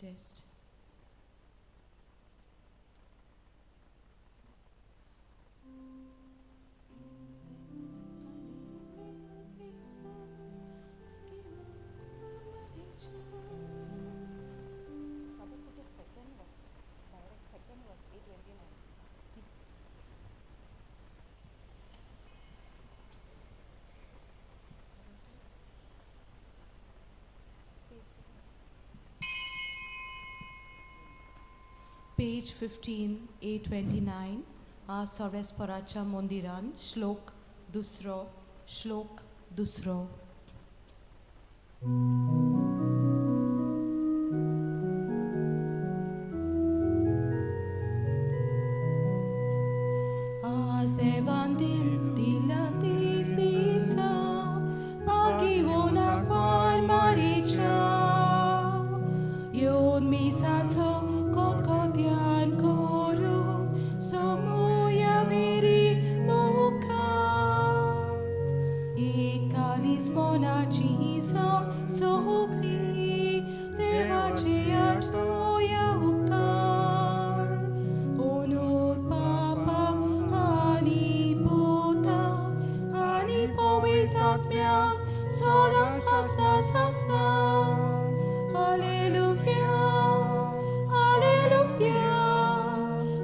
Test. Page 15, A29, Sarveswaraच्या मंदिरान श्लोक दुसरो, श्लोक दुसरो. आज देवान दिला तीस दिसा भागिवोनाक पार मारीच्या येवन मिसाचो कोतकोत्यान करून सोमुया वेरी मुखार एकालीस मनाची जावन सोगली देवाची आठोया उपकार ओनोत बापाक आनी पुताक आनी पवित्र आत्म्याक सदां सासणा सासणा. Hallelujah, hallelujah,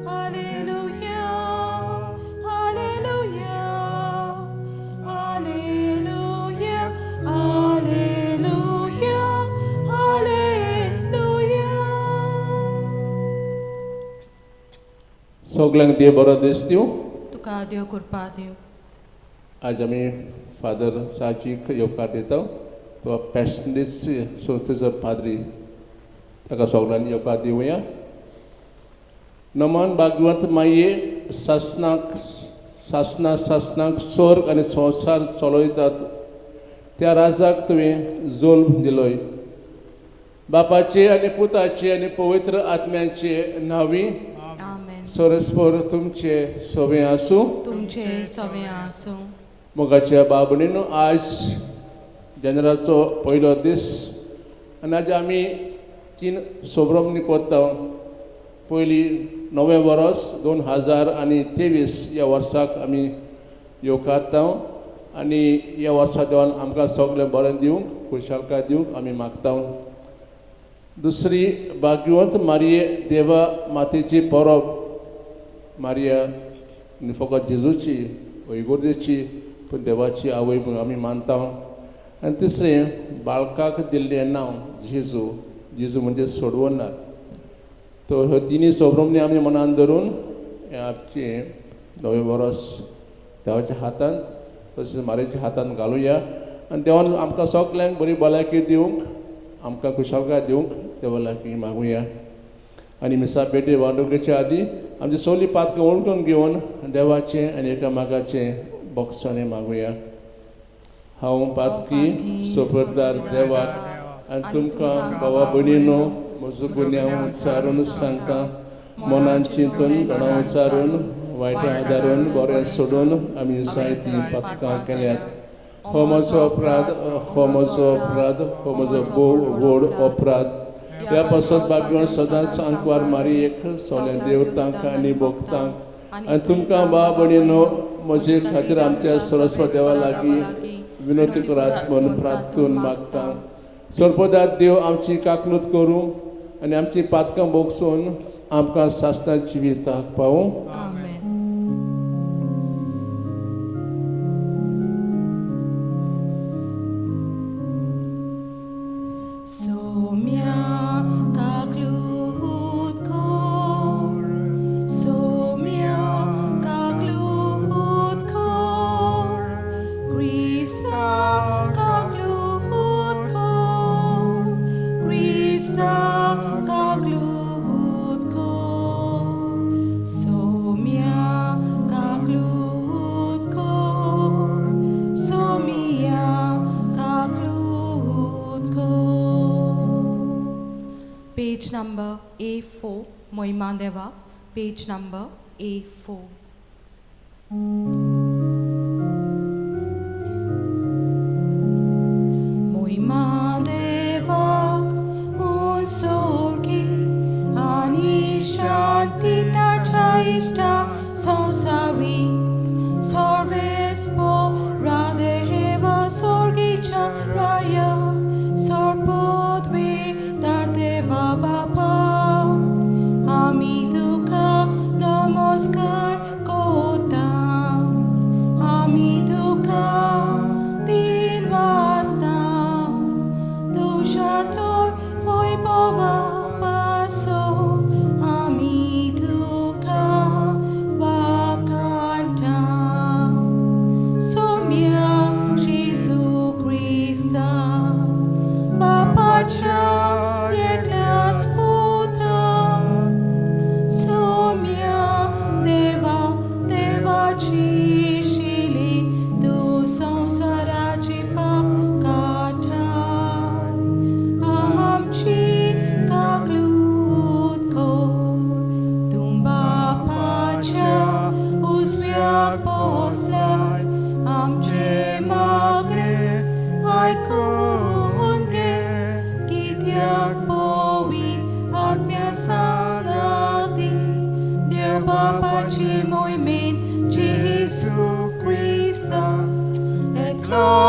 hallelujah, hallelujah, hallelujah, hallelujah, hallelujah. सगल्यांक देव बरो दीस दिवं. तुका देव कृपा देव. आज आमी फादर साजीक येवकार दिता. तो पॅशनिस्ट संस्थेचो पाद्री, ताका सगल्यांनी येवकार दिवया. नमन भागवत माये, सासनाक सासना सासनाक स्वर्ग आनी संवसार चलयतात त्या राजाक तुवें जोल्म दिलोय. बापाचे आनी पुताचे आनी पवित्र आत्म्याचे नांवी. आमेन. सरस्पर तुमचे सवे आसूं. तुमचे सवे आसूं. मोगाच्या बाबणीनो, आज जेनराचो पयलो दीस आनी आज आमी तीन सोब्रमणी कोत्ता. पयली नवें वर्स 2023 ह्या वर्साक आमी येवकारता आनी ह्या वर्सा देवान आमकां सगळें बरें दिवंक, खुशालकाय दिवंक आमी मागता. दुसरी भाग्यवंत मारिये देवा मातेची परब. मारिया फकत जेजूची इगोर्जेची पूण देवाची आवय म्हूण आमी मानता. आनी तिसरें बाळकाक दिल्लें नांव जेजू. जेजू म्हणजे सोडवणार. तो ह्यो तिनूय सोब्रमणी आमी मनान धरून हें आमचें नवें वर्स देवाच्या हातान तशेंच मारयेच्या हातान घालुया आनी देवान आमकां सगल्यांक बरी भलायकी दिवंक, आमकां खुशालकाय दिवंक देवा लागीं मागुया. आनी मिसा पेटी वांटोवच्या आदी आमची सगळीं पातकां वळखून घेवन देवाचें आनी एकामेकाचें बोगसणें मागुया. हांव पातकी सोपरदार देवाक आनी तुमकां भावा भयणीनो म्हजो गुन्यांव उच्चारून सांगता. मनान चिंतून, तोंडां उच्चारून, वायट आदारून, बरें सोडून आमी जायतीं पातकां केल्यात. हो म्हजो अपराध, हो म्हजो अपराध, हो म्हजो भोव व्हड अपराध. ह्या पासत भाग्यवान सदांच आंकवार मारी एक, सगळ्या देवतांक आनी भक्तांक आनी तुमकां भाव भयणीनो म्हजे खातीर आमच्या सरस्वत देवा लागीं विनवती करात म्हूण प्रार्थून मागता. सर्पदात देव आमची काकलूत करूं आनी आमची पातकां भोगसून आमकां सासणा जिविताक पावूं. आमेन. सोम्या काकलूत कोर, सोम्या काकलूत कोर, क्रिस्ता काकलूत कोर, क्रिस्ता काकलूत कोर, सोम्या काकलूत कोर, सोम्या काकलूत कोर. Page number A4, Moima Deva, page number A4. Moima Deva, un sorgita.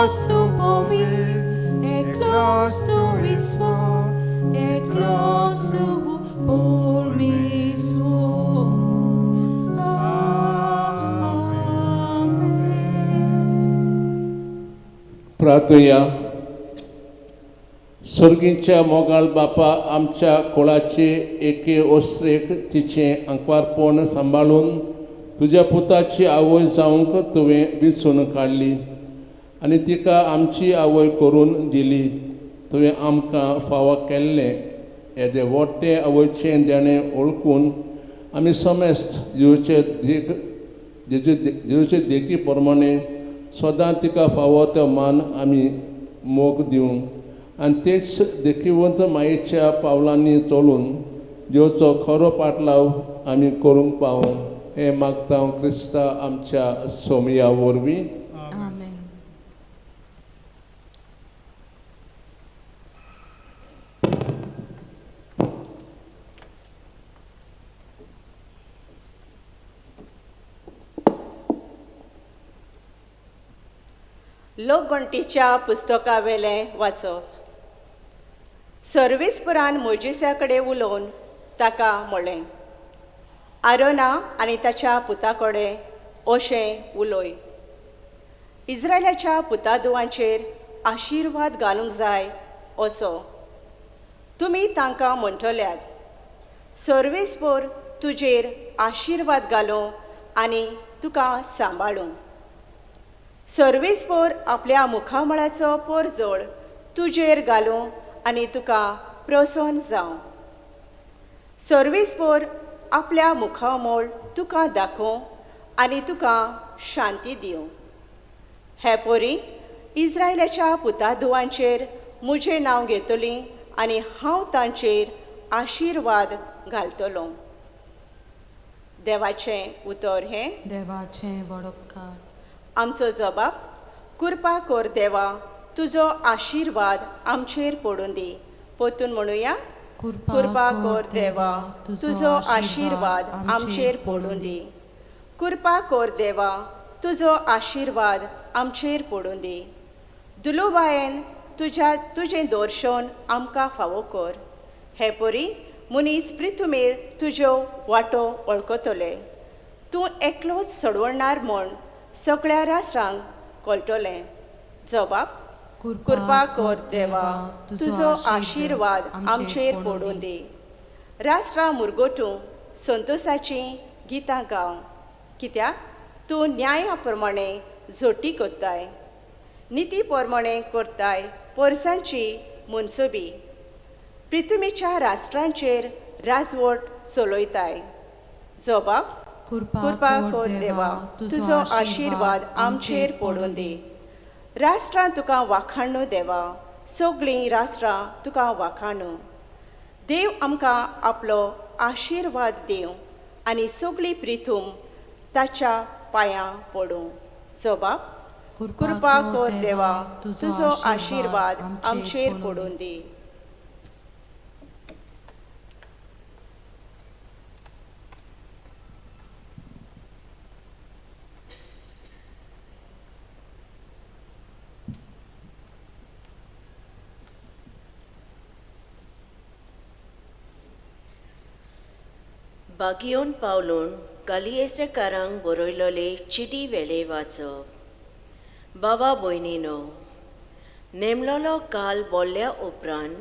Eklosu pomir, eklosu isvor, eklosu pormisvor. Amen. प्रार्थया. सर्गीच्या मोगाळ बापा, आमच्या कोळाचे एके ओस्त्रेक तिचें आंकवारपण सांबाळून तुज्या पुताची आवय जावंक तुवें विचून काडली आनी तिका आमची आवय करून दिली. तुवें आमकां फावो केल्लें येदें व्हडलें आवयचें देणें वळखून आमी समेस्त जिवचे देख जेजूचे देखी प्रमाणे सदां तिका फावो तो मान आमी मोग दिवन आनी तेच देखिवंत मायेच्या पावलांनी चलून देवचो खरो पाटलाव आमी करूंक पावूं हें मागता हांव क्रिस्ता आमच्या सोमया वरवीं. Amen. लोकगणतीच्या पुस्तकावेलें वाचप. सर्वेस्परान मोजिसा कडेन उलोवन ताका म्हणलें, आरोना आनी ताच्या पुता कडेन अशें उलय, इस्रायलाच्या पुतादुवांचेर आशिर्वाद घालूंक जाय असो तुमी तांकां म्हणटल्यात, सर्वेस्पर तुजेर आशिर्वाद घालूं आनी तुका सांबाळूं. सर्वेस्पर आपल्या मुखामळाचो पोरजोळ तुजेर घालूं आनी तुका प्रसन्न जावं. सर्वेस्पर आपल्या मुखामळ तुका दाखोवं आनी तुका शांती दिवं. हे पोरी इस्रायलाच्या पुताधुवांचेर म्हजें नांव घेतली आनी हांव तांचेर आशिर्वाद घालतलो. देवाचें उतर हें. देवाचें वडपकार. आमचो जबाब, कृपा कर देवा, तुजो आशिर्वाद आमचेर पडूं दी. परतून म्हणुया, कृपा कर देवा, तुजो आशिर्वाद आमचेर पडूं दी. कृपा कर देवा, तुजो आशिर्वाद आमचेर पडूं दी. दुलुबायेन तुज्या तुजें दर्शन आमकां फावो कर. हे परी मनीस प्रिथुमेर तुज्यो वाटो वळखतले. तूं एकलोच सोडवणार म्हूण सगळ्या राष्ट्रांक कळटलें. जबाब, कृपा कर देवा, तुजो आशिर्वाद आमचेर पडूं दी. राष्ट्रां मुरगटूं संतोसाचीं गितां गाव, कित्याक तूं न्याया प्रमाणे झोटी करताय, निती प्रमाणे करताय पोरसांची मनसोबी. प्रिथुमीच्या राष्ट्रांचेर राजवट चलयताय. जबाब, कृपा कर देवा, तुजो आशिर्वाद आमचेर पडूं दी. राष्ट्रां तुका वाखाणू देवा, सगळीं राष्ट्रां तुका वाखाणू. देव आमकां आपलो आशिर्वाद दिवं आनी सगळीं प्रिथूम ताच्या पांयां पडूं. जबाब, कृपा कर देवा, तुजो आशिर्वाद आमचेर पडूं दी. बागियोन पावलून गालियेसेकारांक बरयलोले चिटी वेले वाचप. बाबा भयणीनो, नेमलोलो काल बोल्ल्या उपरांत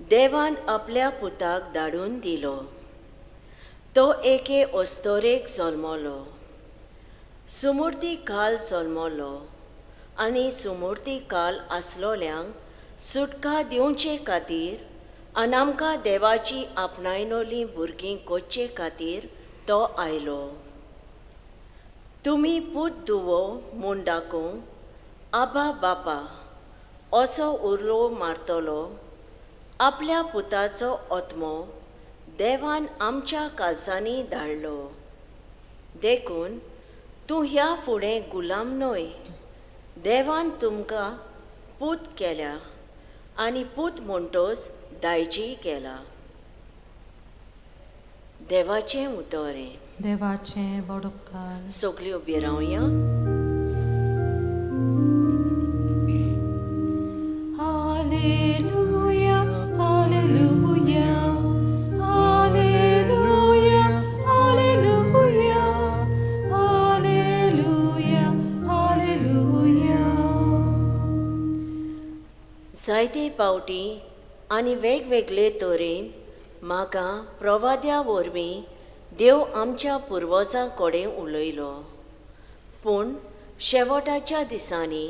देवान आपल्या पुताक धाडून दिलो. तो एके अस्तोरेक जल्मलो, सुमुर्ती काल जल्मलो आनी सुमुर्ती काल आसलोल्यांक सुटका दिवचे खातीर आनी आमकां देवाची आपणायनोली भुरगीं कोचे खातीर तो आयलो. तुमी पूत दुवो म्हूण दाखोवंक आबा बापा असो उरलो मारतलो आपल्या पुताचो आत्मो देवान आमच्या काळजांनी धाडलो. देखून तूं ह्या फुडें गुलाम न्हय, देवान तुमकां पूत केल्या आनी पूत म्हणटोच दायजी केला. देवाचें उतर हें. देवाचें वडपकार. सगल्यो उबी रावया. पावटी आनी वेगवेगळे तरेन म्हाका प्रवाद्या वरवीं देव आमच्या पुर्वजां कडेन उलयलो, पूण शेवटाच्या दिसांनी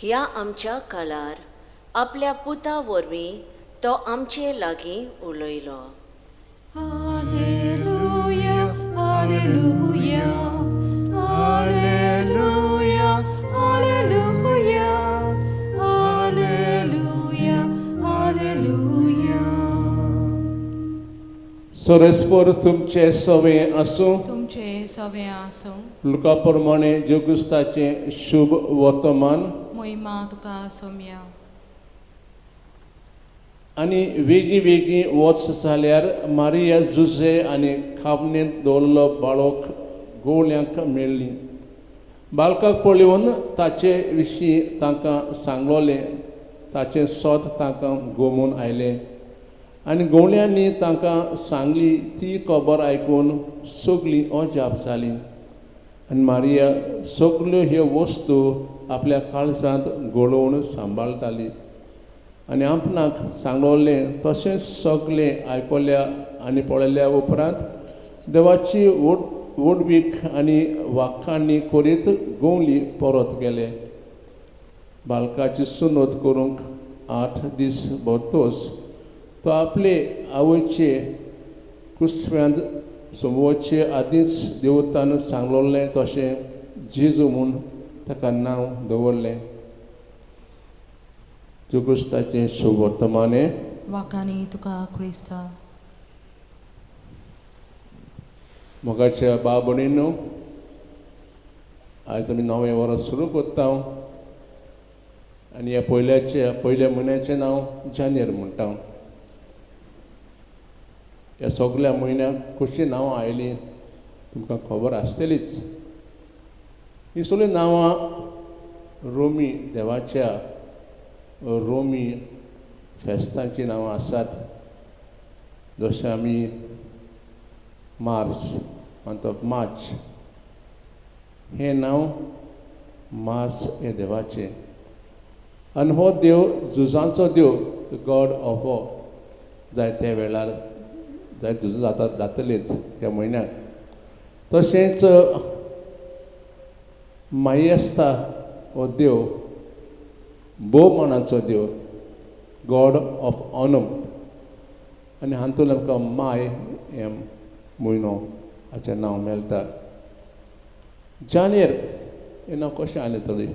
ह्या आमच्या काळार आपल्या पुता वरवीं तो आमचे लागीं उलयलो. Alleluia, Alleluia, Alleluia, Alleluia, Alleluia, Alleluia. सोरेस्पर तुमचे सवे आसूं. तुमचे सवे आसूं. लुका प्रमाणे जेगुस्ताचें शुभ वर्तमान. मोहिमा तुका सोम्या. आनी वेगीं वेगीं वच जाल्यार मारिया जुझे आनी खावणेंत दवरलो बाळक गोवल्यांक मेळ्ळी. बालकाक पळोवन ताचे विशीं तांकां सांगलोलें ताचें सोद तांकां गोमून आयलें आनी गवळ्यांनी तांकां सांगली ती खबर आयकून सगळीं अजाप जालीं. आनी मारिया सगल्यो ह्यो वस्तू आपल्या काळजांत गळोवन सांबाळटाली आनी आपणाक सांगलोलें तशेंच सगळें आयकल्या आनी पळयल्या उपरांत देवाची व्हड व्हडवीक आनी वाखाणी करीत गवली परत गेले. बालकाची सुनत करूंक 8 दीस भरतोच तो आपले आवयचे कुसव्यांत सोंपोवचे आदींच देवतान सांगलोलें तशें जेजू म्हूण ताका नांव दवरलें. जुगुस्ताचें शुभ वर्तमाने. वाकानी तुका क्रिस्ता. मोगाच्या बाब भयणींनो, आयज आमी नवें वर्स सुरू करता आनी ह्या पयल्या म्हयन्याचें नांव जानेर म्हणटा. ह्या सगल्या म्हयन्याक कशीं नांवां आयलीं तुमकां खबर आसतलीच. हीं सगळीं नांवां रोमी देवाच्या रोमी फेस्तांचीं नांवां आसात. जशें आमी मार्स मंथ ऑफ मार्च हें नांव मार्स हें देवाचें आनी हो देव झुजांचो देव, the God of war. जायत्या वेळार जायत झुजां जातात जातलींच ह्या म्हयन्याक. तशेंच मायेस्ता हो देव भोवमानाचो देव, गॉड ऑफ ऑनम आनी हातूंत आमकां माय हें म्हयनो हाचें नांव मेळटा. जानेर हें नांव कशें आयलें तरी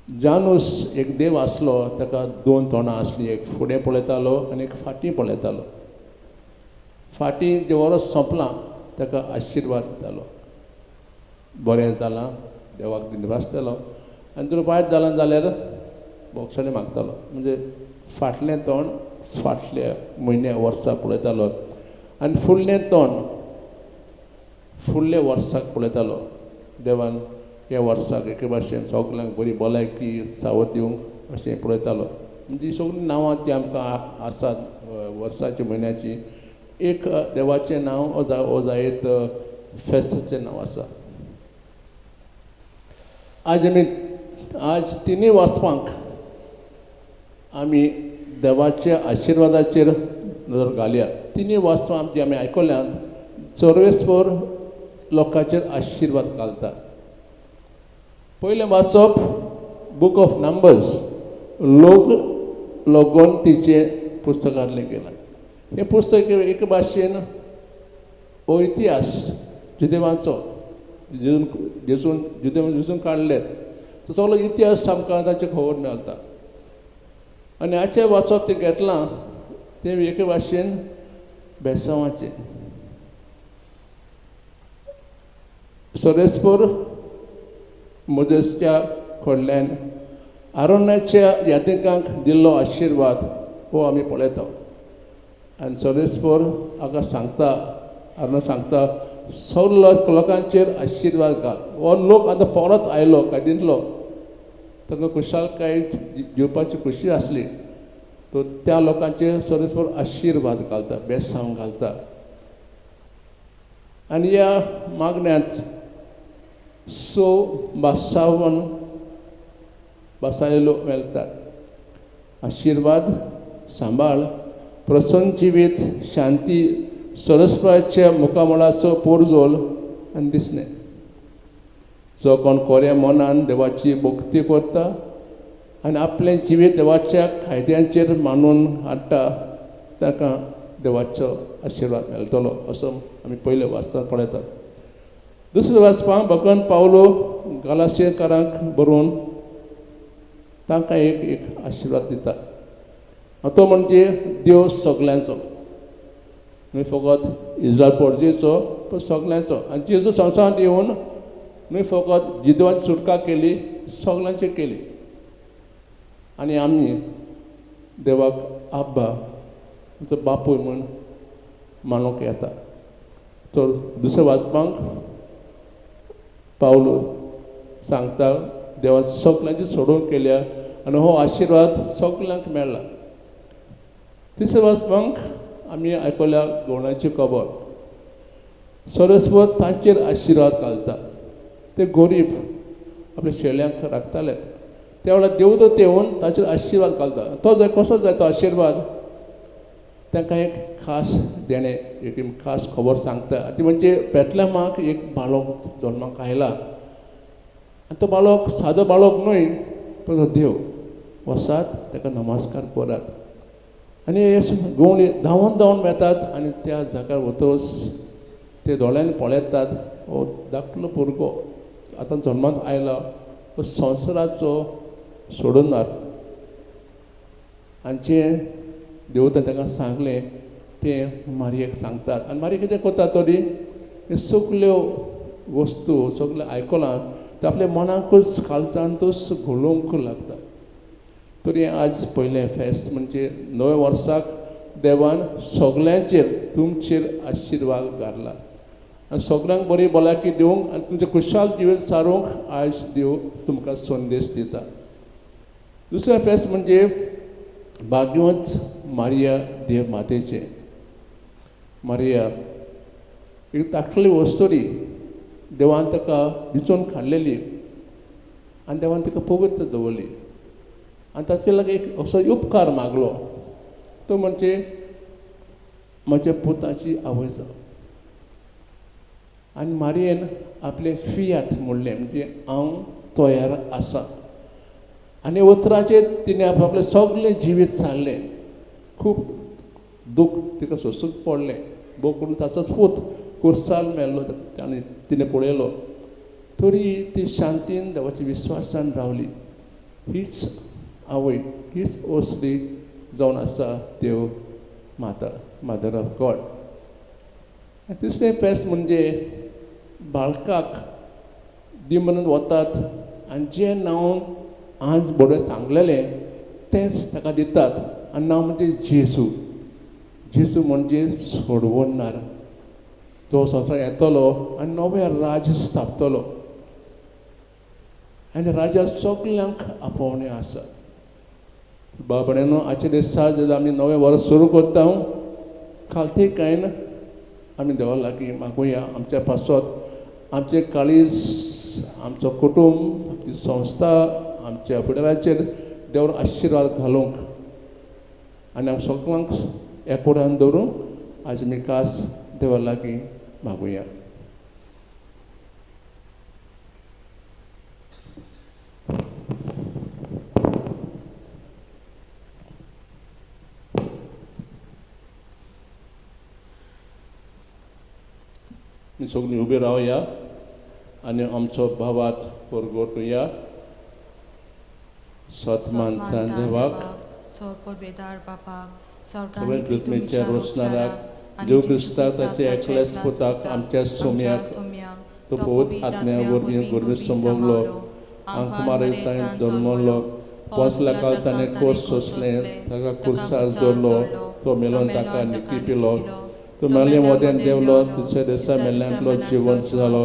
जानूस एक देव आसलो, ताका 2 तोंडां आसलीं, एक फुडें पळयतालो आनी एक फाटीं पळयतालो. फाटीं जें वर्स सोंपलां ताका आशिर्वाद दितालो, बरें जालां देवाक दिनवासतालो आनी जर वायट जालां जाल्यार बोगसणें मागतालो. म्हणजे फाटलें तोंड फाटल्या म्हयन्या वर्सा पळयतालो आनी फुडलें तोंड फुडल्या वर्साक पळयतालो. देवान ह्या वर्साक एके भाशेन सगल्यांक बरी भलायकी सावत दिवंक अशें पळयतालो. म्हणजे सगळीं नांवां तीं आमकां आसात वर्साची म्हयन्याची. एक देवाचें नांव ओ जायत फेस्ताचें नांव आसा. आज तिनूय वाचपांक आमी देवाच्या आशिर्वादाचेर नदर घालया. तिनूय वाचपां जी आमी आयकल्यांत सर्वेस्पर लोकांचेर आशिर्वाद घालता. पयलें वाचप बूक ऑफ नंबर्स, लोक लोगोन तिचें पुस्तकांतलें गेलां. हें पुस्तक एक भाशेन हो इतिहास जुदेवांचो, जुदेव जेजून काडले तो सगळो इतिहास आमकां ताचें खबर मेळटा. आनी हाचें वाचप तें घेतलां तें एके भाशेन बेसांवाचें. सोरेस्पर मोदेसच्या कडल्यान आरोनाच्या यादिकांक दिल्लो आशिर्वाद हो आमी पळयता. आनी सोरेस्पर हाका सांगता, आरोना सांगता सगलो लोकांचेर आशिर्वाद घाल. हो लोक आतां परत आयलो कादींतलो, तांकां खुशालकाय दिवपाची खुशी आसली, तो त्या लोकांचेर सोरेस्पर आशिर्वाद घालता, बेसांव घालता. आनी ह्या मागण्यांत 6 बासावन बासायलो मेळटात. आशिर्वाद, सांबाळ, प्रसन्न जिवीत, शांती, सरस्पराच्या मुखामळाचो पोरजोल आनी दिसणें. जो कोण कोऱ्या मनान देवाची भक्ती करता आनी आपलें जिवीत देवाच्या कायद्यांचेर मानून हाडटा ताका देवाचो आशिर्वाद मेळटलो असो आमी पयले वाचतात पळयतात. दुसरें वाचपाक भगवान पावलो गालासियकारांक बरोवन तांकां एक एक आशिर्वाद दिता. तो म्हणजे देव सगल्यांचो, न्हय फकत इज्रायल पोर्जेचो पूण सगल्यांचो. आनी जेजू संवसारांत येवन न्हय फकत जिदवांची सुटका केली, सगल्यांची केली. आनी आमी देवाक आब्बा आमचो बापूय म्हूण मानूंक येता. तर दुसरें वाचपाक पावलो सांगता देवान सगल्यांची सोडून केल्या आनी हो आशिर्वाद सगल्यांक मेळ्ळा. तिसरें वाचपाक आमी आयकल्या गवणाची खबर. सरस्वत तांचेर आशिर्वाद घालता. ते गोरीब आपल्या शेळ्यांक राखताले त्या वेळार देवदूत येवन तांचेर आशिर्वाद घालता. तो जाय कसो जाय तो आशिर्वाद तांकां एक खास देणें, एक खास खबर सांगता. ती म्हणजे बेतलेमाक एक बाळक जल्माक आयला आनी तो बाळक सादो बाळक न्हय पूण तो देव. वसात ताका नमस्कार करात. आनी हे गवणी धांवन धांवन वेतात आनी त्या जाग्यार वतच ते दोळ्यांनी पळयतात हो धाकलो भुरगो आतां जल्मांत आयला, हो संवसाराचो सोडूनार. आनी जें देवता ताका सांगलें तें मारयेक सांगतात. आनी मारये कितें करता तरी हे सगल्यो वस्तू सगळें आयकलां तें आपल्या मनाकूच काळजांतूच घोळोवंक लागता. तरी आज पयलें फेस्त म्हणजे नव्या वर्साक देवान सगल्यांचेर तुमचेर आशिर्वाद घातला आनी सगल्यांक बरी भलायकी दिवंक आनी तुमचें खुशाल जिवीत सारूंक आयज देव तुमकां संदेश दिता. दुसरें फेस्त म्हणजे भाग्यवंत मारिया देव मातेचें. मारिया एक धाकटली वस्तुरी देवान ताका विचून काडलेली आनी देवान ताका पवित्र दवरली आनी ताचे लागीं एक असो उपकार मागलो तो म्हणजे म्हज्या पुताची आवय जावं. आनी मारयेन आपलें फियात म्हणलें म्हणजे हांव तयार आसा. आनी उतराचेर तिणें आपलें सगळें जिवीत सारलें. खूब दूख तिका सोंसूंक पडलें. भोव करून ताचोच पूत कुर्साल मेल्लो आनी तिणें पळयलो तरी ती शांतीन देवाच्या विस्वासान रावली. हीच आवय, हीच ओसरी जावन आसा देव माता, मदर ऑफ गॉड. आनी तिसरें फेस्त म्हणजे बाळकाक दिमनून वतात आनी जें नांव आज बरें सांगलेलें तेंच ताका दितात आनी नांव म्हणजे जेजू. जेजू म्हणजे सोडवणार. तो संवसार येतलो आनी नवें राज्य स्थापतलो आनी राजा सगल्यांक आपोवणें आसा. बाबड्यानो आजच्या दिसा जेन्ना आमी नवें वर्स सुरू करता खालतीकायन आमी देवा लागीं मागुया आमच्या पासत आमचें काळीज, आमचो कुटूंब, आमची संस्था, आमच्या फुडाराचेर देवान आशिर्वाद घालूंक आनी आम सगळ्यांक एकवटान दवरूंक आज आमी खास देवा लागीं मागुया. सगळीं उबी रावया आनी आमचो भावात परगटुया. सतमानता देवाक, सगळ्या पृथ्वीच्या रोसणाराक, देव क्रिस्ताक ताच्या एकल्याच पुताक आमच्या सोम्याक तो पवित्र आत्म्या वरवीं गोरवीं संभवलो, आंकमारतांय जल्मलो, 5 लाखां ताणें कोस सोंसलें, ताका कुर्सार दवरलो, तो मेलोन ताका निकी पिलो, तो मेल्ले मदेन देंवलो, तिसऱ्या दिसा मेल्ल्यांतलो जिवंत जालो,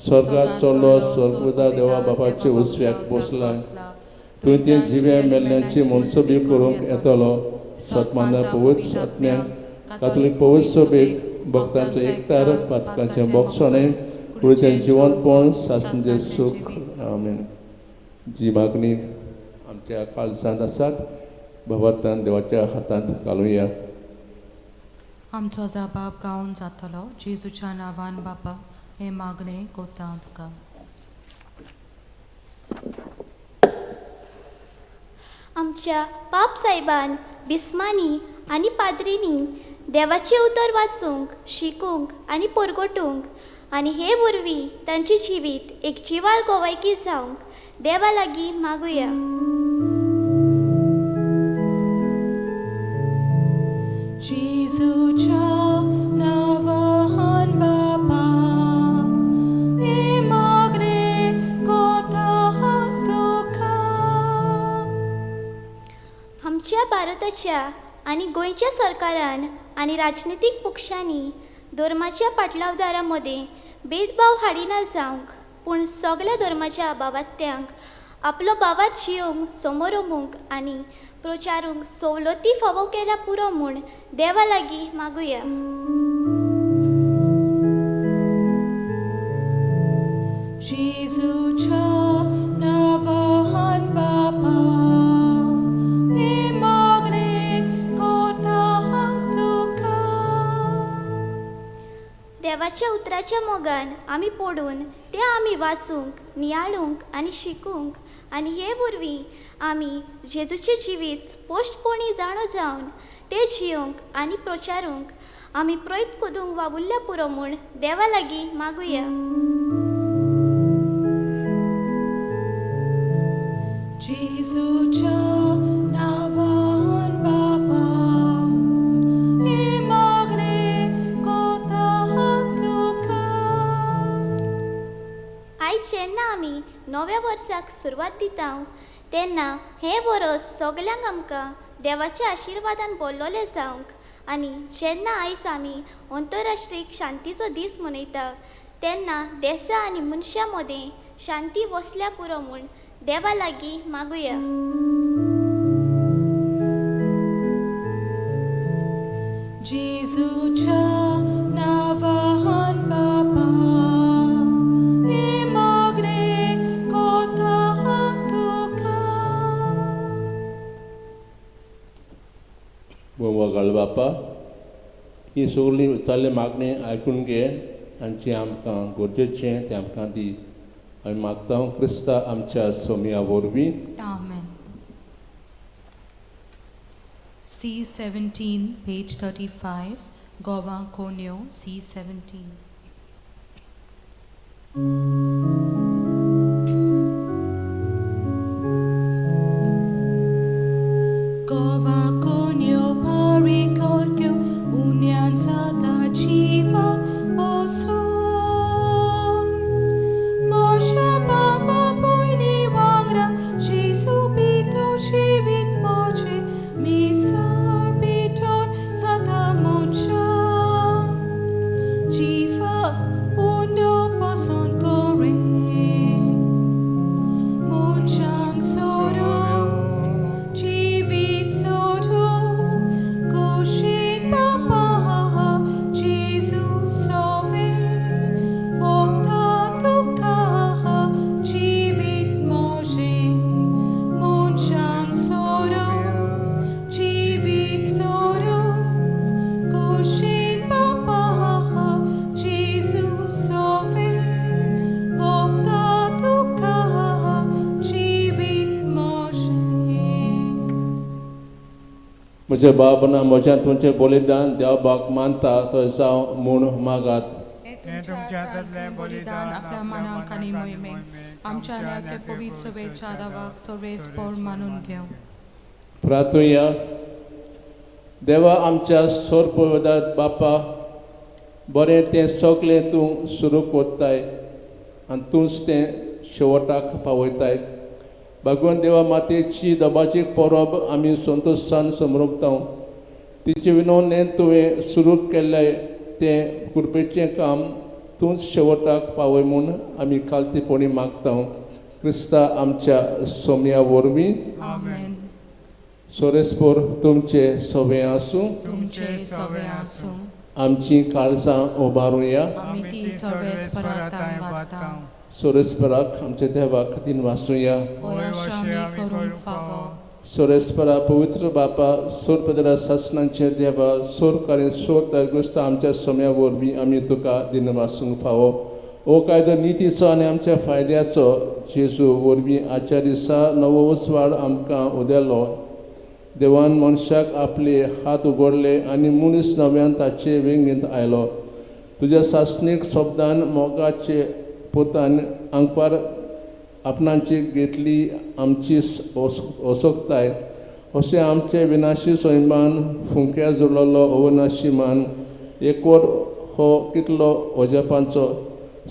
स्वर्गात चडलो, स्वर्गुदा देवा बापाचे उजव्याक बसला, थंय ते जिव्या मेल्ल्यांची मनसोबी करूंक येतलो. सतमाना पवित्र आत्म्याक, कातोलीक पवित्र सभेक, भक्तांचो एकठार, पातकांचें बोगसणें, कुडीचें जिवंतपण, सासणेचें सूख. आमेन. जी मागणी आमच्या काळजांत आसात भावार्थान देवाच्या हातांत घालुया. आमचो जबाब गावन जातलो जेजूच्या नांवान बापा हें मागणें कोता तुका. आमच्या पाप सायबान बिस्मानी आनी पाद्रींनी देवाचें उतर वाचूंक शिकूंक आनी परगटूंक आनी हे वरवीं तांचें जिवीत एक जिवाळ गोवायकी जावंक देवा लागीं मागुया. जेजूच्या नांवान बापा हें मागणें कोता तुका. आमच्या भारताच्या आनी गोंयच्या सरकारान आनी राजनितीक पक्षांनी धर्माच्या पाटलावदारां मदीं भेदभाव हाडिना जावंक पूण सगल्या धर्माच्या बावात्यांक आपलो बावात जियोंक समोरमूंक आनी प्रचारूंक सवलती फावो केल्या पुरो म्हूण देवा लागीं मागुया. जेजूच्या नांवान बापा हें मागणें कोता तुका. देवाच्या उतराच्या मोगान आमी पडून तें आमी वाचूंक नियाळूंक आनी शिकूंक आनी हे वरवीं आमी जेजूचें जिवीत स्पश्टपणी जाणो जावन तें जियोंक आनी प्रचारूंक आमी प्रयत्न करूंक वावुरल्या पुरो म्हूण देवा लागीं मागुया. जेजूच्या नांवान बापा हें मागणें कोता तुका. आयज जेन्ना आमी नव्या वर्साक सुरवात दिता तेन्ना हें वरस सगल्यांक आमकां देवाच्या आशिर्वादान भरलोलें जावंक आनी जेन्ना आयज आमी अंतरराष्ट्रीय शांतीचो दीस मनयता तेन्ना देसा आनी मनशां मदीं शांती वसल्या पुरो म्हूण देवा लागीं मागुया. जेजूच्या नांवान बापा हें मागणें कोता तुका. बोमोगाळ बापा ही सगळीं विचारलें मागणें आयकून घे आनी जें आमकां गरजेचें तें आमकां दी. आमी मागता क्रिस्ता आमच्या सोमया वरवीं. आमेन. C17, page 35, Goa Konyo, C17. Goa Konyo parikolkyo unyanzata jiva bosun. Mosha bava poini wangra Jesu pito jivit moche misar piton sata mocha. Jiva undo poson kore. Munchang sodo jivit sodo koshin papa Jesu sove vokta tuka jivit moje. Munchang sodo jivit sodo koshin papa Jesu sove vokta tuka jivit moje. म्हज्या बाबना म्हज्या तुमचें बलिदान देव बाक मानता तो जावं म्हूण मागात. हें तुमच्या हातांतलें बलिदान आपल्या मनाक आनी मोहिमेक आमच्या न्याय पवित्र सभेच्या दावाक सर्वेस्पोर मानून घेवं. प्रार्थुया. देवा आमच्या सोरपवेदात बापा बरें तें सगळें तूं सुरू कोत्ताय आनी तूंच तें शेवटाक पावयताय. भगवान देवा मातेची दबाची परब आमी संतोशान समरपता. तिचे विनवणेन तुवें सुरू केल्लें तें कृपेचें काम तूंच शेवटाक पावय म्हूण आमी खालतीपणी मागता. क्रिस्ता आमच्या सोमया वरवीं. आमेन. सोरेस्पोर तुमचे सवे आसूं. तुमचे सवे आसूं. आमची काळजां उबारुया. आमी ती सर्वेस्पराताय वाडटा. सोरेस्पराक आमच्या देवा खातीर वाचुया. होय अशें आमी करूंक फावो. सोरेस्परा पवित्र बापा सोर सासणांचे देवा सोर कारण सोर गुस्त आमच्या सोम्या वरवीं आमी तुका दिनवासूंक फावो. हो कायदो नितीचो आनी आमच्या फायद्याचो जेजू वरवीं आजच्या दिसा नवो उजवाड आमकां उदेलो. देवान मनशाक आपले हात उगडले आनी मनीस नव्यान ताचे वेंगेंत आयलो. तुज्या सासणीक शब्दान मोगाचे पोतान आंकवार आपणाची घेतली आमची असोकताय. अशें आमचे विनाशी सैमान फुंक्या जुळलो अवनाशी मान एकवट हो कितलो अजापांचो.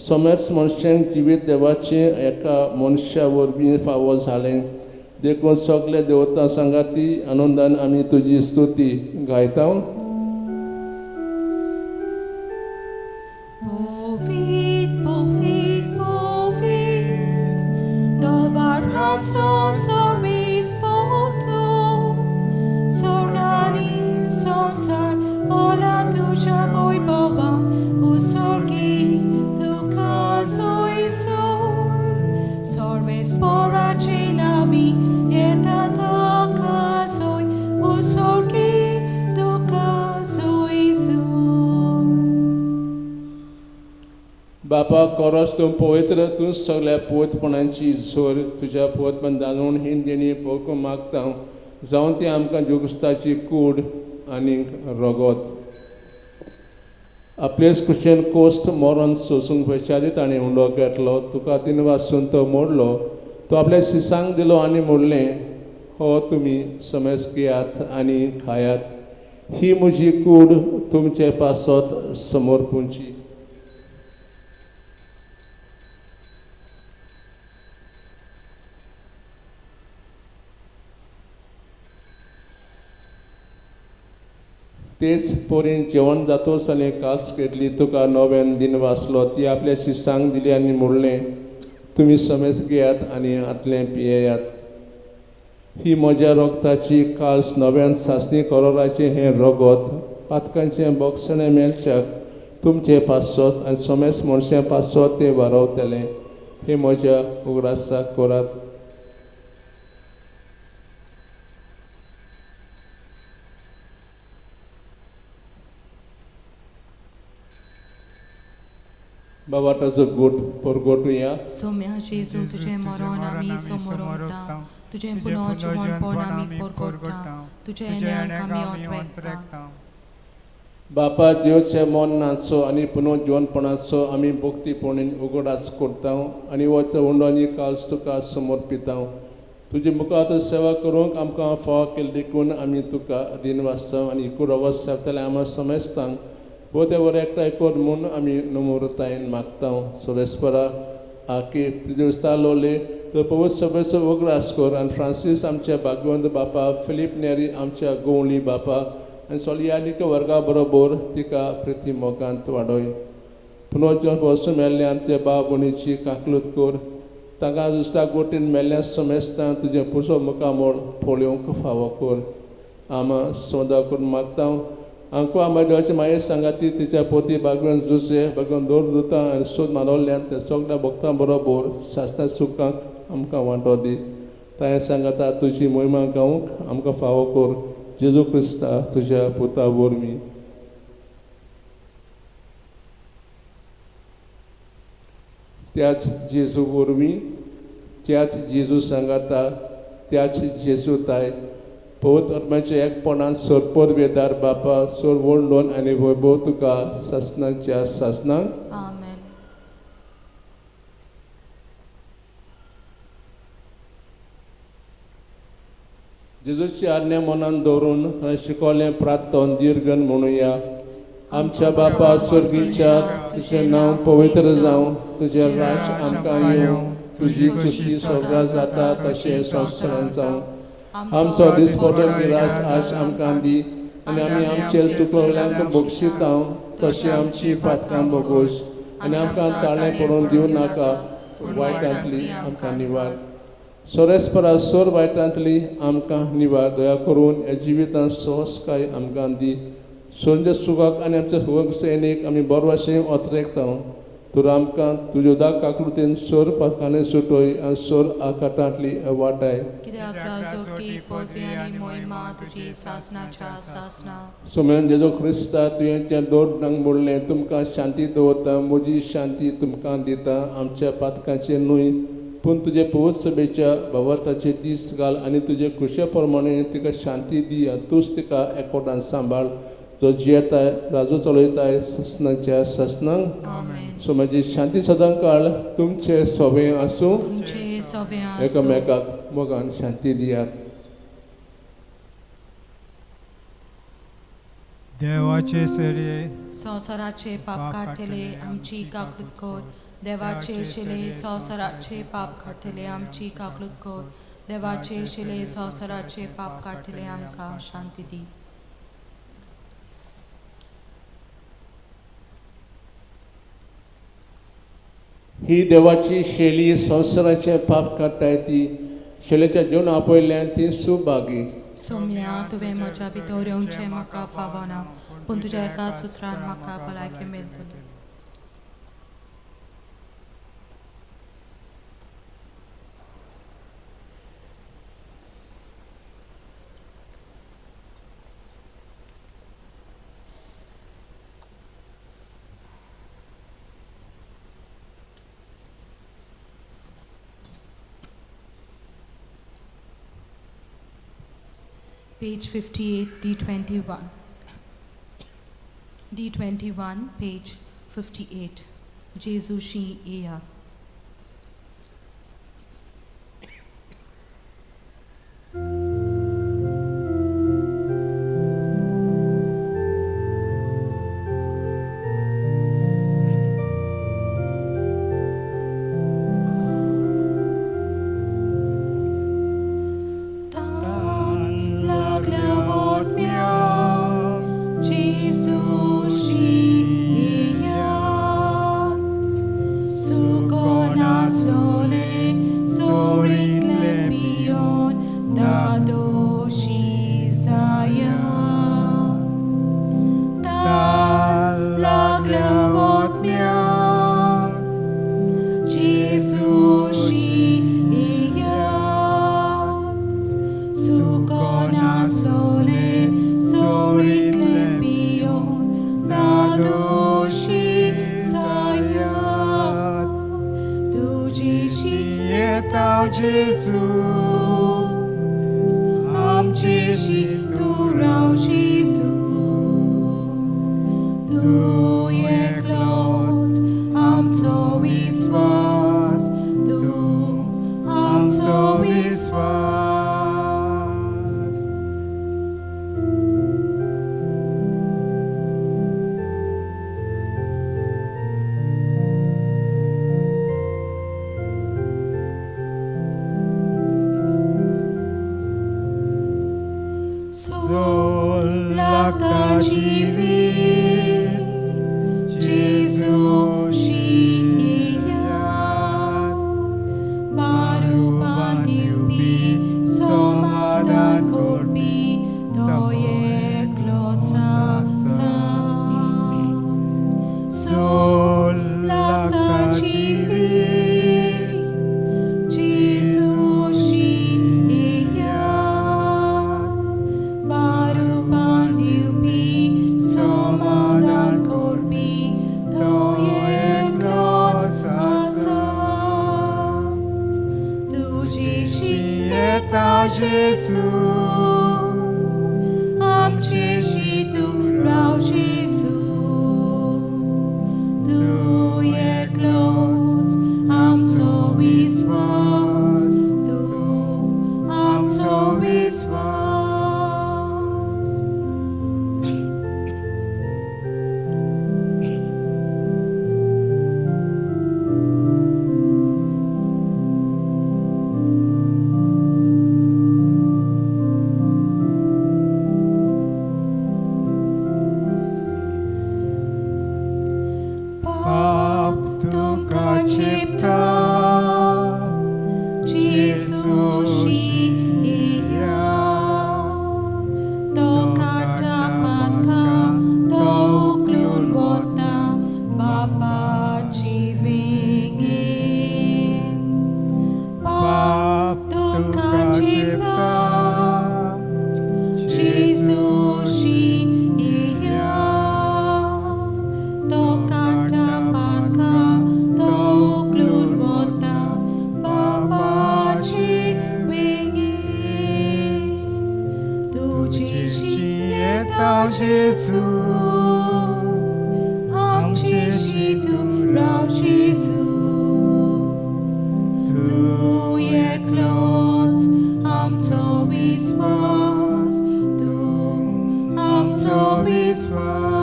समेस्त मनशांक जिवीत देवाचें एका मनशा वरवीं फावो जालें. देखून सगळे देवता सांगाती आनंदान आमी तुजी स्तुती गायता. Povit, povit, povit, dobarranzo sorris poto, sorgani sonsar, ola tuja voi boban, usorgi duca soi soi, sorves poracinavi, etata casoi, usorgi duca soi soi. बापा कोरस तूं पवित्र, तूं सगळ्या पवित्रपणाची जोर तुज्या पवित्रपण दानून ही देणी पोकूं मागता जावन ती आमकां जुगस्ताची कूड आनी रगत. आपलेच कुशेन कोश्ट मरण सोसूंक पयशादी ताणें उंडो घेतलो. तुका तीन वासून तो मोडलो. तो आपल्या शिसांक दिलो आनी म्हणलें, हो तुमी समेज घेयात आनी खायात, ही म्हजी कूड तुमचे पासत समर्पूंची. तेच पोरीन जेवण जातोच आनी कास घेतली. तुका नव्यान दिन वाचलो. ती आपल्या शिसांक दिली आनी म्हणलें, तुमी समेज घेयात आनी आतलें पियेयात. ही म्हज्या रोगताची काल्स नव्यान सासणी करोराचें हें रगत पातकांचें बोगसणें मेळच्याक तुमचें पासत आनी समेज मनशां पासत तें वारवतलें. हें म्हज्या उगडासाक करात. बाबा ताचो गोट परगोटुया. सोम्या जेजू तुजें मरण आमी समोर उरता, तुजें पुनर्जिवनपण आमी परगोटा, तुजें येण्याक आमी ओतरेकता. बापा देवच्या मरणाचो आनी पुनर्जिवनपणाचो आमी भक्तीपणीन उगडास करता आनी वच उंडो आनी काल्स तुका समर्पिता. तुजे मुखार सेवा करूंक आमकां फावो केली देखून आमी तुका दीन वाचता आनी इकूर सेवतले आमी समेस्तांक बोते बरें एकठांय कर म्हूण आमी नम्रतायेन मागता. सोरेस्परा आकी प्रिदेस्ता लोले तर पवित्र सभेचो उगडास कर आनी फ्रांसीस आमच्या भागवंत बापा, फिलीप नेरी आमच्या गोवली बापा आनी सोलियानिक वर्गा बरोबर तिका प्रिती मोगांत वाडय. पुनर्जन्म वचून मेल्ल्या आमच्या बाब भयणीची काकलूत कर. तांकां दुसऱ्या गोटीन मेल्ल्या समेस्तां तुजें पुसो मुखामोळ पळोवंक फावो कर. आमा सोदा करून मागता. आमकां आमच्या मागीर सांगाती तिच्या पोती बागवेन जुसे बागवेन दोर दुता आनी सोद मानवल्यान ते सगळ्या भक्तां बरोबर सासणा सुखांक आमकां वांटो दी. ताणें सांगाता तुजी मोहिमा गावंक आमकां फावो कर. जेजू क्रिस्ता तुज्या पुता वरवीं. त्याच जेजू वरवीं, त्याच जेजू सांगाता, त्याच जेजू ताय पवित्र आत्म्याच्या एकपणान सरपोर वेदार बापा सोर वणडोन आनी वैभव तुका सासणाच्या सासणाक. आमेन. जेजूची आज्ञा मनान दवरून ताणें शिकवलें प्रार्थन दीर्घन म्हणुया. आमच्या बापा स्वर्गीच्या, तुजें नांव पवित्र जावं, तुजें राज आमकां येवं, तुजी खुशी स्वर्गात जाता तशें संवसारांत जावं. आमचो दिसपटो गिरास आज आमकां दी आनी आमी आमचे चुकवल्यांक बक्षिता तशें आमची पातकां बोगोस आनी आमकां ताळें पडोवन दिवं नाका, पूण वायटांतली आमकां निवार. सोरेस्परा सोर वायटांतली आमकां निवार. दया करून ह्या जिवितांत सहजकाय आमकां दी. सोंजे सुखाक आनी आमच्या सुख सैनीक आमी बरो अशें ओतरेकता. तर आमकां तुज्यो दा काकृतीन सोर पासकाले सुटोय आनी सोर आकाटांतली वाटाय. कित्याक राजवटी पदवी आनी मोहिमा तुजी सासनाच्या सासना. सोम्यान जेजो क्रिस्ता तुवें त्या दोन बोललें, तुमकां शांती दवरता, म्हजी शांती तुमकां दिता, आमच्या पातकांचे न्हय पूण तुजे पवित्र सभेच्या भावार्थाचे दीस घाल आनी तुजे खुशे प्रमाणे तिका शांती दी आनी तूंच तिका एकवटान सांबाळ, जो जियेताय राजू चलयताय ससनाच्या ससनांक. आमेन. सो म्हजी शांती सदां काळ तुमचे सोबें आसूं. तुमचे सवे आसूं. एकामेकाक मोगान शांती दियात. देवाचे सेरे संवसाराचे पाप काडटले आमची काकूत कर. देवाचे शिले संवसाराचे पाप काडटले आमची काकूत कर. देवाचे शिले संवसाराचे पाप काडटले आमकां शांती दी. ही देवाची शैली संवसाराचे पाप काडटाय ती शैलेच्या जेवण आपयल्यान ती सुभागी. सोम्या, तुवें म्हज्या भितर येवचें म्हाका फावना, पूण तुज्या एकाच उतरान म्हाका भलायकी मेळटली. Page 58, D21. D21, page 58. Jesu shi ea. जेजू, आमचे शी तूं राव जेजू. तूं एकलोच आमचो विस्वास, तूं आमचो विस्वास.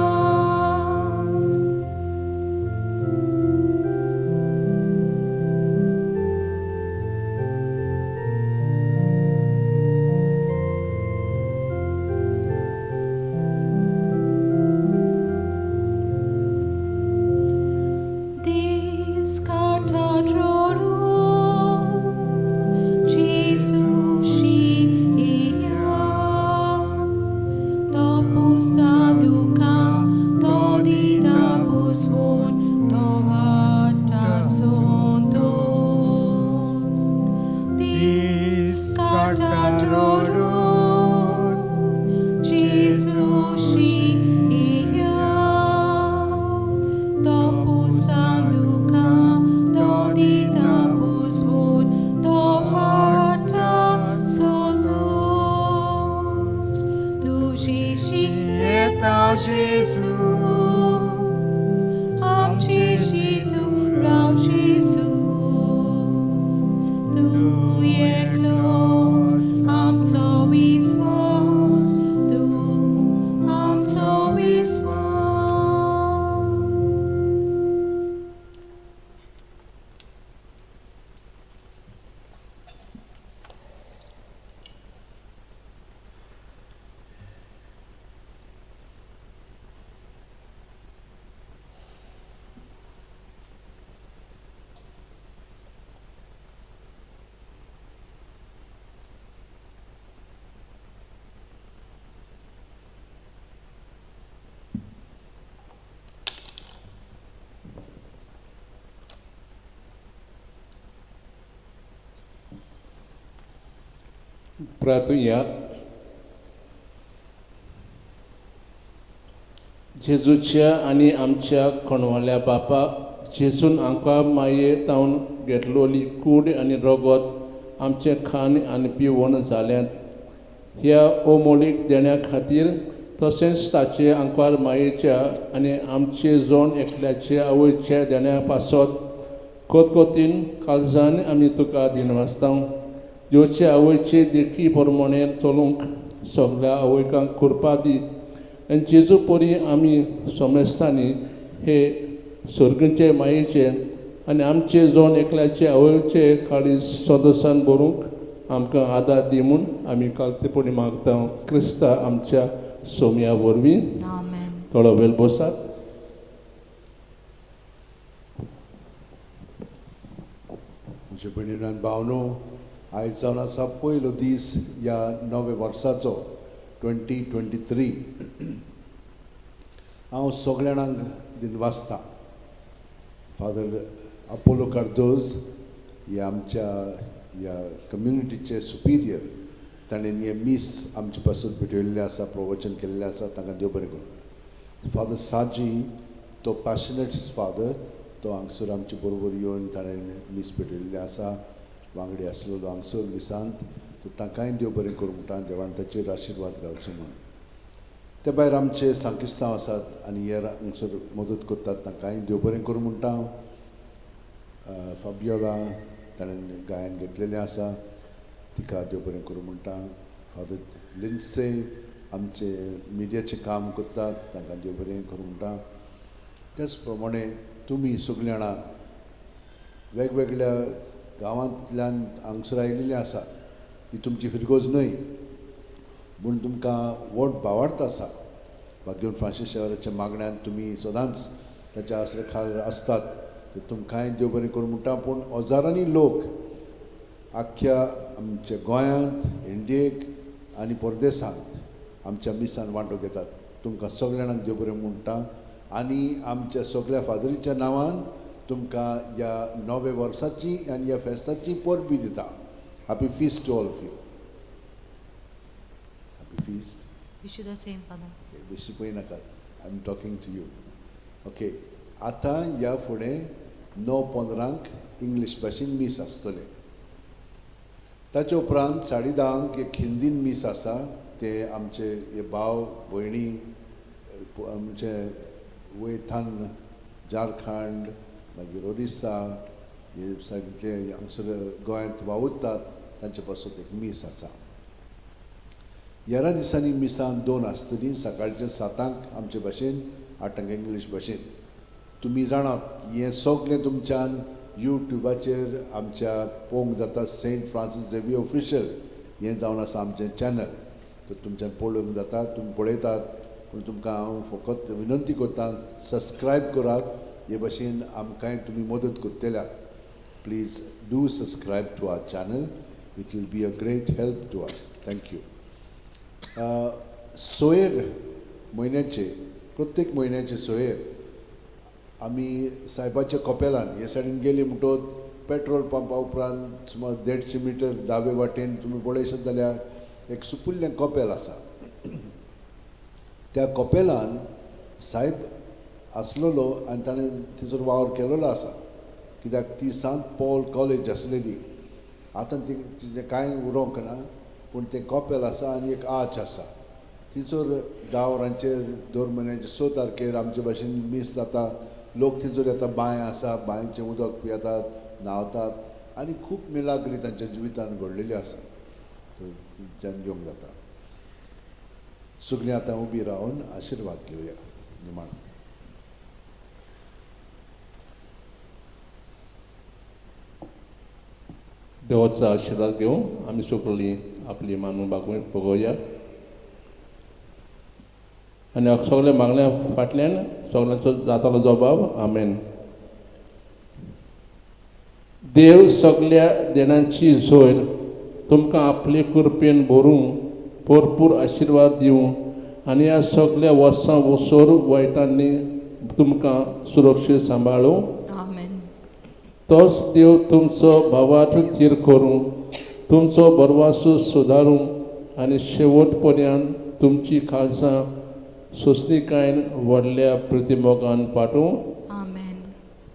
Dis catatroru, Jesu shi iya, to pusta duka, to dita busvon, to vata sontos. Dis catatroru, Jesu shi iya, to pusta duka, to dita busvon, to vata sontos. Tu jishi eta Jesu, amci și tu rau Jesu. Tu ekloc amco visvos, tu amco visvos. प्रार्थुया. जेजूच्या आनी आमच्या खणवाल्या बापा, जेजून आमकां माये तावन घेतलोली कूड आनी रगत आमचें खाण आनी पिवण जाल्यांत. ह्या अमोलीक देण्या खातीर तशेंच ताचे आंकवार मायेच्या आनी आमचे जण एकल्याचे आवयच्या देण्या पासत कोतकोतीन काळजान आमी तुका दिनवासता. देवचे आवयचे देखी प्रमाणे चलूंक सगल्या आवयकांक कृपा दी आनी जेजू परी आमी समेस्तांनी हे सर्गचे मायेचे आनी आमचे जण एकल्याचे आवयचे काळीज सदोसान बरूंक आमकां आदार दी म्हूण आमी कालतेपणी मागता, क्रिस्ता आमच्या सोमया वरवीं. आमेन. थोडो वेळ बसात. म्हजे भयणीन आनी भावनो, आयज जावन आसा पयलो दीस ह्या नव्या वर्साचो 2023. हांव सगल्या जाणांक दिनवासता. फादर अपोलो कार्दोज हे आमच्या ह्या कम्युनिटीचे सुपिरियर, ताणें हें मीस आमचे पासून भेटयल्लें आसा, प्रवचन केल्लें आसा, तांकां देव बरें करूं. फादर साजी, तो पॅशनेट फादर, तो हांगसर आमचे बरोबर येवन ताणें मीस भेटयल्लें आसा, वांगडी आसलो तो हांगसर मिसांत, तो तांकांय देव बरें करूं म्हणटा, देवान ताचेर आशिर्वाद घालचो म्हणून. ते भायर आमचे सांकिस्तांव आसात आनी हे हांगसर मदत करतात, तांकांय देव बरें करूं म्हणटा हांव. फाबियोला ताणें गायन घेतलेलें आसा, तिका देव बरें करूं म्हणटा. फादर लिन्से आमचे मिडियाचें काम करतात, तांकां देव बरें करूं म्हणटा. त्याच प्रमाणे तुमी सगळीं जाणां वेगवेगळ्या गांवांतल्यान हांगसर आयिल्लीं आसा, ही तुमची फिरगोज न्हय म्हूण तुमकां व्हड भावार्थ आसा. भाग्यवंत फ्रांसीस शेवराच्या मागण्यान तुमी सदांच ताच्या आसरे खाल आसतात, तुमकांय देव बरें करूं म्हणटा. पूण हजारांनी लोक आख्ख्या आमच्या गोंयांत, इंडियेक आनी परदेसांत आमच्या मिसान वांटो घेतात. तुमकां सगल्या जाणांक देव बरें म्हणटा आनी आमच्या सगल्या फादरीच्या नांवान तुमकां ह्या नव्या वर्साची आनी ह्या फेस्ताची परबी दिता. Happy feast to all of you. Happy feast. Wish you the same, Father. बेशी पळय नाकात, I am talking to you. Okay, आतां ह्या फुडें 9:15 इंग्लीश भाशेन मीस आसतलें. ताचे उपरांत 10:30 एक हिंदीन मीस आसा, ते आमचे हे भाव भयणी म्हणजे वयथान झारखंड, मागीर ओरिसा हे सायडींतले हांगसर गोंयांत वावुरतात तांचे पासत एक मीस आसा. 11 दिसांनी मिसां 2 आसतलीं, सकाळच्या 7 आमचे भाशेन, 8 इंग्लीश भाशेन. तुमी जाणात हें सगळें तुमच्यान युट्यूबाचेर आमच्या पळोवंक जाता. सेंट फ्रांसीस झेवियर ऑफिशियल हें जावन आसा आमचें चॅनल, तर तुमच्यान पळोवंक जाता, तुमी पळयतात. पूण तुमकां हांव फकत विनंती करता, सबस्क्रायब करात, हे भाशेन आमकांय तुमी मदत करतल्यात. Please do subscribe to our channel, it will be a great help to us. Thank you. सोयर म्हयन्याचे, प्रत्येक म्हयन्याचे सोयर आमी सायबाच्या कपेलान हे सायडीन गेली म्हणटकच पेट्रोल पंपा उपरांत सुमार 150 मिटर दावे वाटेन तुमी पळयशात जाल्यार एक सुपुल्लें कपेल आसा. त्या कपेलान सायब आसलेलो आनी ताणें थंयसर वावर केलेलो आसा, कित्याक ती सांत पॉल कॉलेज आसलेली. आतां ती तिचें कांय उरोंक ना, पूण तें कपेल आसा आनी एक आर्च आसा. थंयसर 10 वरांचेर दर म्हयन्याचे 6 तारखेर आमचे भाशेन मीस जाता. लोक थंयसर येता, बांय आसा, बांयचें उदक पियेतात, न्हांवतात आनी खूब मिलाग्री तांच्या जिवितान घडलेल्यो आसा, तुमच्यान घेवंक जाता. सगळीं आतां उबी रावन आशिर्वाद घेवया निमाणो. देवाचो आशिर्वाद घेवन आमी सगळीं आपली मानून बागोवन पळोवया आनी सगळें मागण्या फाटल्यान सगळ्यांचो जातालो जबाब. आमेन. देव सगळ्या देणांची झोयर तुमकां आपले कृपेन भरूं, भरपूर आशिर्वाद दिवं आनी ह्या सगळ्या वर्सां वसोर वायटांनी तुमकां सुरक्षीत सांबाळूं. आमेन. तोच देव तुमचो भावार्थ थीर करूं, तुमचो बरवासो सुदारूं आनी शेवट पर्यंत तुमची खालसां सोंसणीकायेन व्हडल्या प्रतिमोगान पाटूं. आमेन.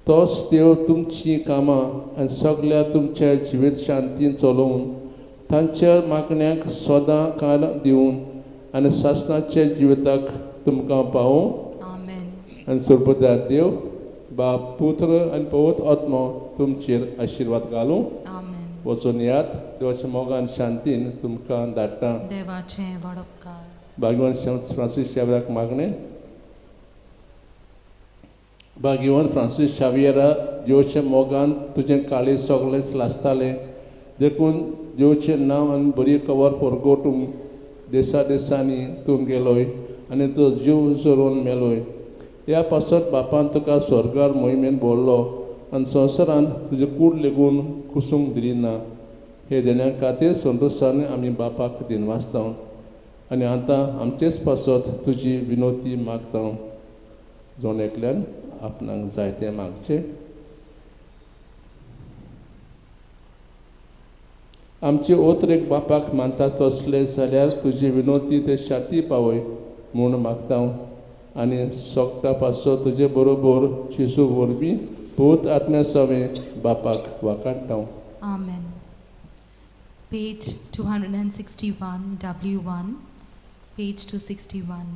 तोच देव तुमचीं कामां आनी सगळ्या तुमच्या जिवीत शांतीन चलोवन तांच्या मागण्यांक सदां काल दिवन आनी सासणाच्या जिविताक तुमकां पावूं. आमेन. आनी सोरपदार देव बाप, पुत्र आनी पवित्र आत्मो तुमचेर आशिर्वाद घालूं. आमेन. वचून यात, देवाच्या मोगान शांतीन तुमकां धाडटा. देवाचें व्हड उपकार. भाग्यवान फ्रांसीस शावियराक मागणें. भाग्यवान फ्रांसीस शावियरा, देवच्या मोगान तुजें काळीज सगळेंच लासतालें, देखून देवचें नांव आनी बरी खबर परगटूंक देसा देसांनी तूं गेलोय आनी तो जीव झरोवन मेलोय. ह्या पासत बापान तुका स्वर्गार मोहिमेन भरलो आनी संवसारांत तुजी कूड लेगून कुसूंक दिली ना. हे देण्या खातीर संतोशान आमी बापाक दिनवासता आनी आतां आमचेच पासत तुजी विनोती मागता. जण एकल्यान आपणाक जाय तें मागचें. आमची ओतरेक बापाक मानता तसले जाल्यार तुजी विनोती ते शाती पावय म्हूण मागता आनी सोगटा पासो तुजे बरोबर जेजू वरवीं पूत आत्म्या सवें बापाक वाकाडटा. आमेन. Page 261, W1, page 261.